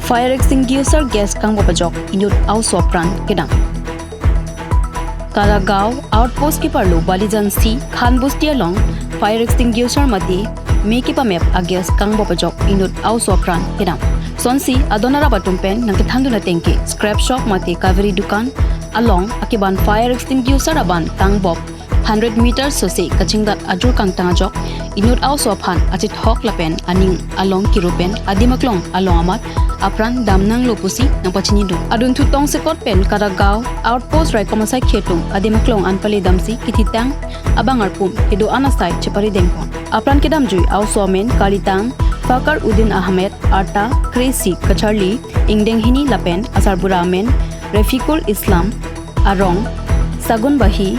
Fire extinguisher gas kang bapajok inut au sopran kedam. Karagaon outpost ki parlo Balijan C Khan Bosti along fire extinguisher mati meki pa map a gas kang bapajok inut au sopran kedam. Sonsi adonara batumpen nang thanduna tengki scrap shop mati Kaveri dukan along akiban fire extinguisher aban kang bop 100 meters sose kachingdat ajur kang tangajok inut au sophan achit hok lapen aning along kirupen adimaklong along amat apran damnang lopusi nang pachini du adun thu tong sekot pen Karagaon outpost rai komasai khetum adimaklong anpali damsi kithitang abangar pum hidu anasai chepari dengpon apran kedam jui au somen kalitang Fakar Uddin Ahmed Arta Kresi Kacharli Ingdenghini lapen Asarbura Amen Rafiqul Islam Arong Sagunbahi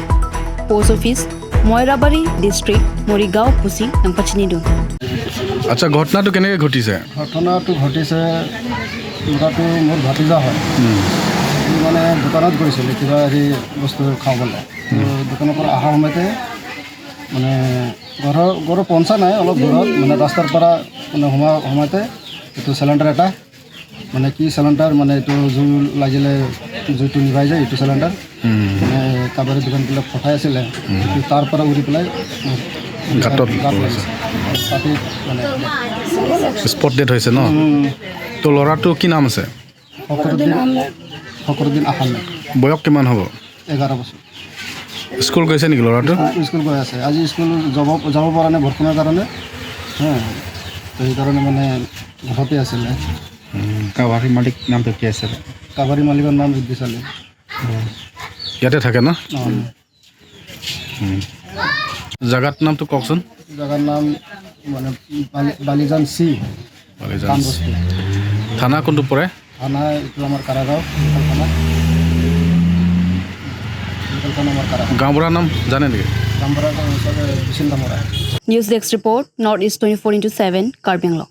post office Moirabari district Morigaon Pusi nang pachini du. আচ্ছা, ঘটনাটো কেনেকৈ ঘটিছে? ঘটনাটো ঘটিছে, ল'ৰাটো মোৰ ভাতিজা হয়। সি মানে দোকানত গৈছিলে কিবা হেৰি বস্তু খাবলৈ। তো দোকানৰ পৰা অহা সময়তে মানে ঘৰৰ পঞ্চা নাই, অলপ দূৰত মানে ৰাস্তাৰ পৰা মানে সোমোৱা সময়তে এইটো চিলিণ্ডাৰ এটা, মানে কি চিলিণ্ডাৰ, মানে এইটো জুই লাগিলে জুইটো নিভাই যায়, এইটো চিলিণ্ডাৰ মানে কাবাৰী দোকানবিলাক ফটাই আছিলে, সেইটো তাৰ পৰা উৰি পেলাই গাঁতত গাঁত লাগিছে, তাতে মানে স্পট ডেথ হৈছে ন? তো ল'ৰাটো কি নাম আছে? ফকৰুদ্দিন, ফকৰুদ্দিন আহমেদ। বয়স কিমান হ'ব? 11 বছৰ। স্কুল গৈছে নেকি ল'ৰাটো? স্কুল গৈ আছে। আজি স্কুল যাব পৰা নাই বৰষুণৰ কাৰণে। হা, তো সেইকাৰণে মানে ঘৰতে আছিলে। কাবাৰী মালিক নামটো কি আছিলে? কাবাৰী মালিকৰ নাম ইদ্দিছ আলী। ইয়াতে থাকে ন? অঁ। জেগাটোৰ নামটো কওকচোন। জেগাৰ নাম মানে বালিজান চি। বালিজান। কামবস্তি। থানা কোনটো পৰে? থানা এইটো আমাৰ কাৰাগাঁও লোকেল থানা, লোকেল থানা আমাৰ কাৰাগাঁও। গাঁওবুঢ়াৰ নাম জানে নেকি? গাঁওবুঢ়া বিচিন Damra. News desk report, North East 24x7, Karbi Anglong.